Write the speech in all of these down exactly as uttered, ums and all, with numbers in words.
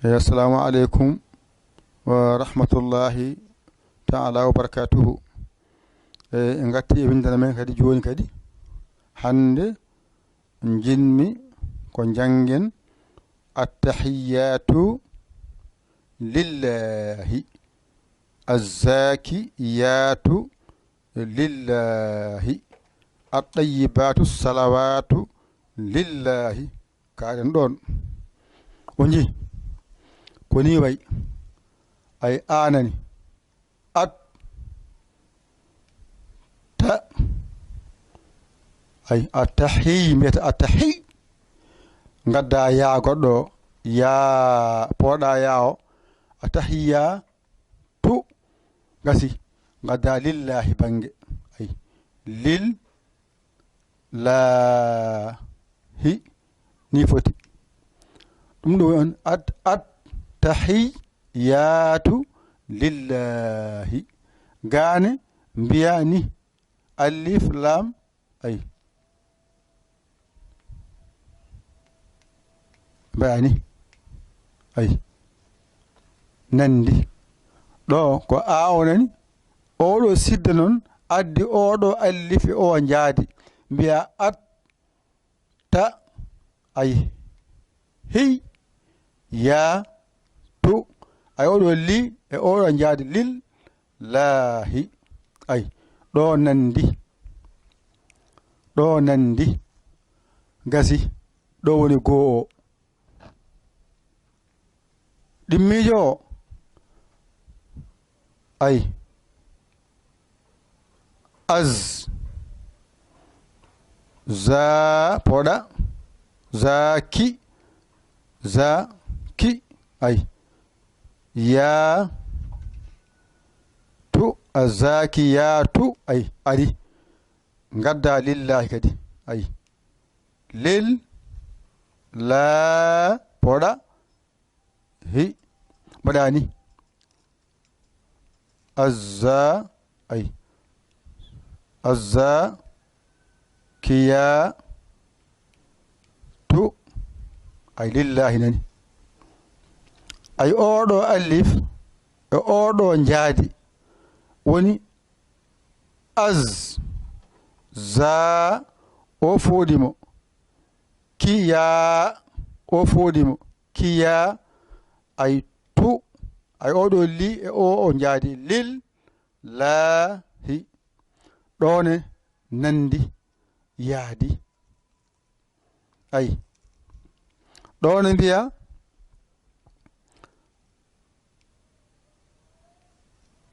Eyi, assalamu aleykum wa rahmatullahi taala wa barakatuhu. E, en ngatti e winndana men kadi jooni kadi. Hannde njiɗmi ko njanngen: Attahiyatu lillahi, azzakiyatu lillahi, attayyibatu salawatu lillahi. Kaɗen ɗoon. O nji, ko ni way. Ay, anani. At, ta, ay, attahi, mbiyata attahi. Ngadda yaa goɗɗo o, yaa, pooɗa yaa o. Attahiya, tu, gasi. Ngadda lillahi bannge. Ay, lil, laahi, ni foti. Ɗum ɗo on at, at, tahi, yaatu lillahi. Gaane mbiya ni, alif, lam, ay. Mbiya ni, ay. Nandi. Ɗo ko a o nani. Oɗo sidda noon addi oɗo alif e o njaadi. Mbiya at, ta, ay, hiy, yaa, tu. Ay, oɗo li e oɗo njaadi lil, laahi. Ay, ɗo nandi. Ɗo nandi. Gasi. Ɗo woni goo o. Ɗimmiijo o. Ay. Az. Za, poɗa. Za, ki. Za, ki. Ay. Ya. Tu. A, za, ki, ya, tu. Ay. Ari. Ngadda lillahi kadi. Ay. Lil. La. Poɗa. Hi. Mbaɗa ni. Azza, ay. Azza, kiya, tu, ay, lillahi nani. Ay, oɗo alif e oɗo njaadi woni az, za, o fooɗi mo. Kiya, o fooɗi mo. Kiya, ay, tu, ay, oɗo li e o, o njaadi lil, laahi. Ɗoone nandi yaadi. Ay. Ɗoone mbiya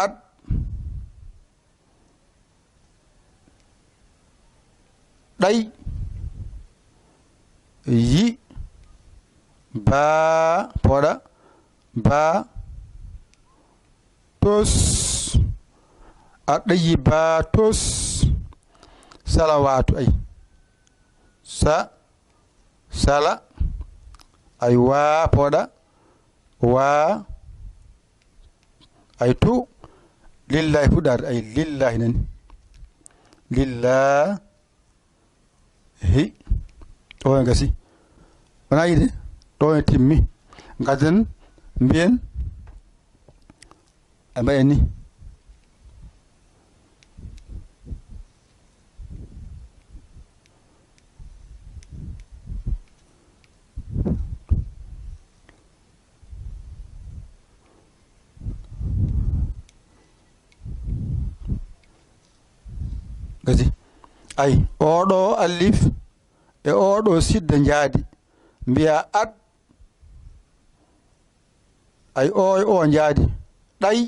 at, ɗay, yi, baa, poɗa, baa, tos, a ɗayi baa, tos, salawaatu, ay, sa, sala, ay, waa, poɗa, waa, ay, tu, lillahi fuɗaade, ay, lillahi nani, lillahi. Hi. Ɗo en gasi. Wona yiɗde. Ɗo en timmi. Gadden. Mbiyen. E mbayen ni. Gasi. Ay, oɗo alif e oɗo sidda njaadi. Mbiya at. Ay, o e o njaadi. Ɗay.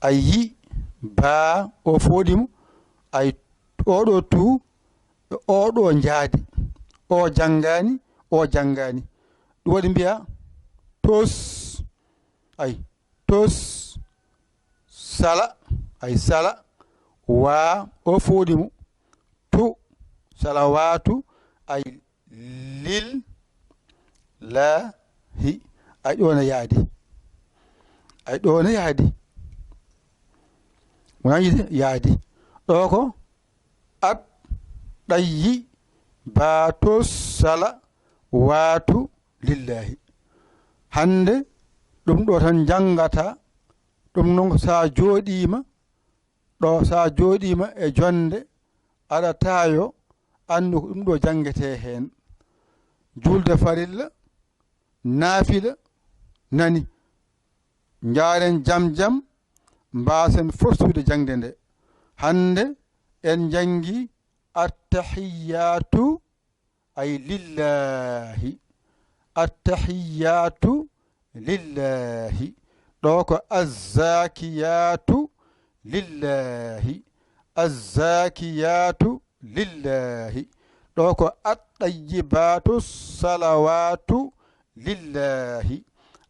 Ay, yi. Baa. O fooɗi mo. Ay, oɗo tu. E oɗo njaadi. O janngaani. O janngaani. Ɗum waɗi mbiya tos. Ay. Tos, sala, ay, sala, waa, o fooɗi mo, tu, salawaatu, ay, lil, laahi, ay, ɗo ne yaadi, ay, ɗo ne yaadi, wona yiɗde yaadi, ɗo ko, at, ɗayyi, baa, tos, sala, waatu, lillahi. Hannde ɗum ɗo tan njanngata, ɗum noon ko so a jooɗiima ɗo, so a jooɗiima e jonnde, aɗa taayo, anndu ko ɗum ɗo janngetee heen. Juulde farilla, naafila, nani. Njaaren jam jam, mbaasen forsude jaŋde nde. Hannde en njanngi attahiyaatu, ay lillahi. Attahiyaatu lillahi. Ɗo ko azzakiyaatu lillahi. Azzakiyaatu lillahi. Ɗo ko attayibaatu salawaatu lillahi.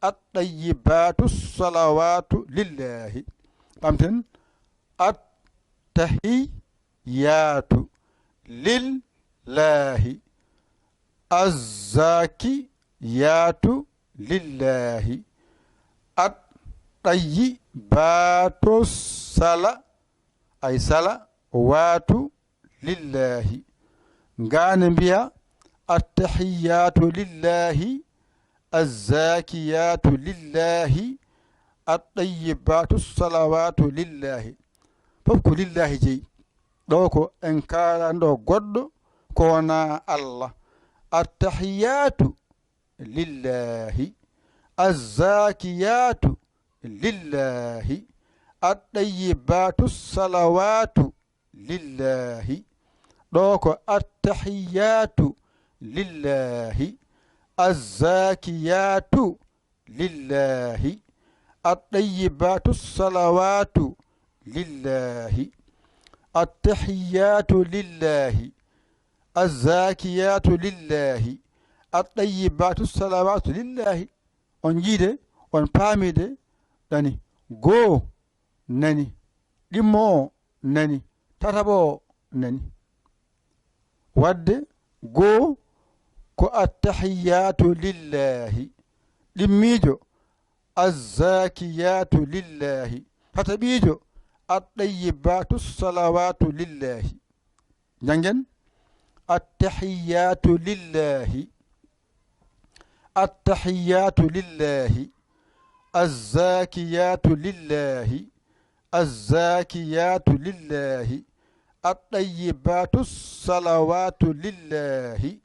Attayibaatu salawaatu lillahi. Ɓamten. Attahiyaatu lillahi. Azzakiyaatu lillahi. Attayibaatu sala, ay salawaatu lillahi. Ngaane mbiya, attahiyaatu lillahi, azzakiyaatu lillahi, attayibaatu salawaatu lillahi. Fof ko lillahi jeyi. Ɗo ko en kaalanɗo goɗɗo ko wonaa Allah. Attahiyaatu lillahi. Azzakiyaatu lillahi. Attayibaatu salawaatu lillahi. Ɗo ko attahiyaatu lillahi. Azzakiyaatu lillahi. Attayibaatu salawaatu lillahi. Attahiyaatu lillahi. Azzakiyaatu lillahi. Attayibaatu salawaatu lillahi. On njiide, on paamide, ɗani. Goo nani. Ɗimmo o nani. Tataɓo o nani. Wadde goo ko attahiyaatu lillahi. Ɗimmiijo, azzakiyaatu lillahi. Tataɓiijo, attayibaatu salawaatu lillahi. Njanngen. Attahiyaatu lillahi. Attahiyaatu lillahi. Azzakiyaatu lillahi. Azzakiyaatu lillahi. Attayibaatu salawaatu lillahi.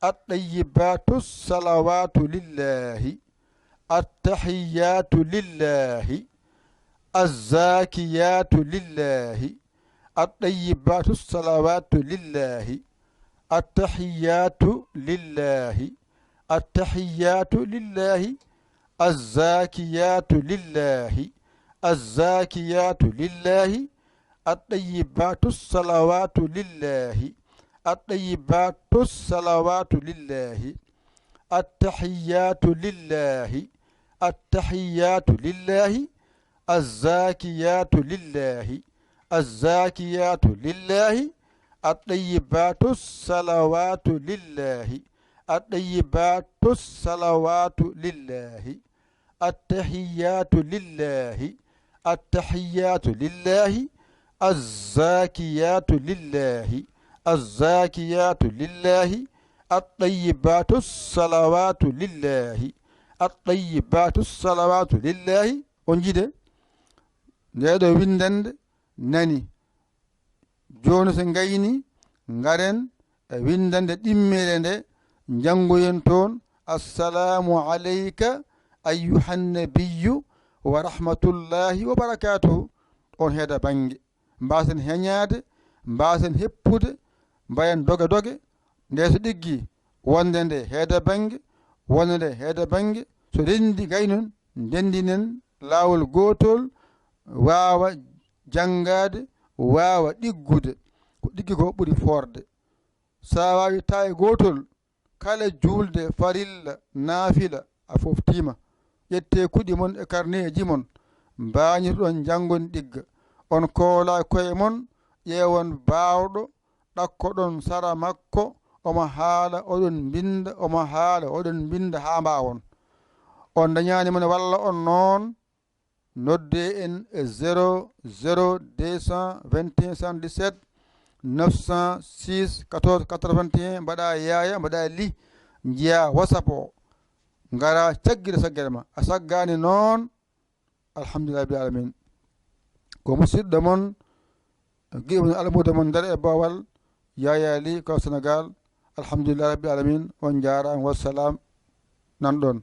Attayibaatu salawaatu lillahi. Attahiyaatu lillahi. Azzakiyaatu lillahi. Attayibaatu salawaatu lillahi. Attahiyaatu lillahi. Attahiyaatu lillahi. Azzakiyaatu lillahi. Azzakiyaatu lillahi. Attayibaatu salawaatu lillahi. Attayibaatu salawaatu lillahi. Attahiyaatu lillahi. Attahiyaatu lillahi. Azzakiyaatu lillahi. Azzakiyaatu lillahi. Attayibaatu salawaatu lillahi. Attayibaatu salawaatu lillahi. Attahiyaatu lillahi. Attahiyaatu lillahi. Azzakiyaatu lillahi. Azzakiyaatu lillahi. Attayibaatu salawaatu lillahi. Attayibaatu salawaatu lillahi. On njiide, nde ɗo winndannde nani. Jooni so ngayni, ngaren e winndannde ɗimmere nde, njanngoyen toon, "Assalaamu aleyka ayyuhan nabiyyu wa rahmatullahi wa barakaatuhu." On heeda bannge. Mbaasen heñaade, mbaasen heppude, mbayen doge doge, nde so ɗiggi, wonde nde heeda bannge, wonde nde heeda bannge, so renndi gaynon, ndenndinen laawol gootol, waawa janngaade, waawa ɗiggude. Ko ɗiggi ko ɓuri foorde. So a waawi tawi gootol, kala juulde farilla, naafila, a foftiima. Ƴettee kuɗi mon e karneeji mon, mbañirɗon njanngon ɗigga. On koolaa koye mon, ƴeewon baawɗo, ɗakkoɗon sara makko, omo haala, oɗon mbinnda, omo haala, oɗon mbinnda haa mbaawon. On dañaani mo ne walla on noon, noddee en e zéro zéro deux cent vingt et un soixante-dix-sept neuf cent six quatorze quatre-vingt-un, mbaɗa yaaya, mbaɗa li, njiya WhatsApp o. ngara caggire saggere ma. A saggaani noon, alhamdulillahi rabbil alamin. Ko musidɗo mon, giɗo mon, almuudo mon nder e boowal, Yaya Ly ko Sénégal. Alhamdulillahi rabbil alamin. On njaaraama, wassalam. Nan ɗoon.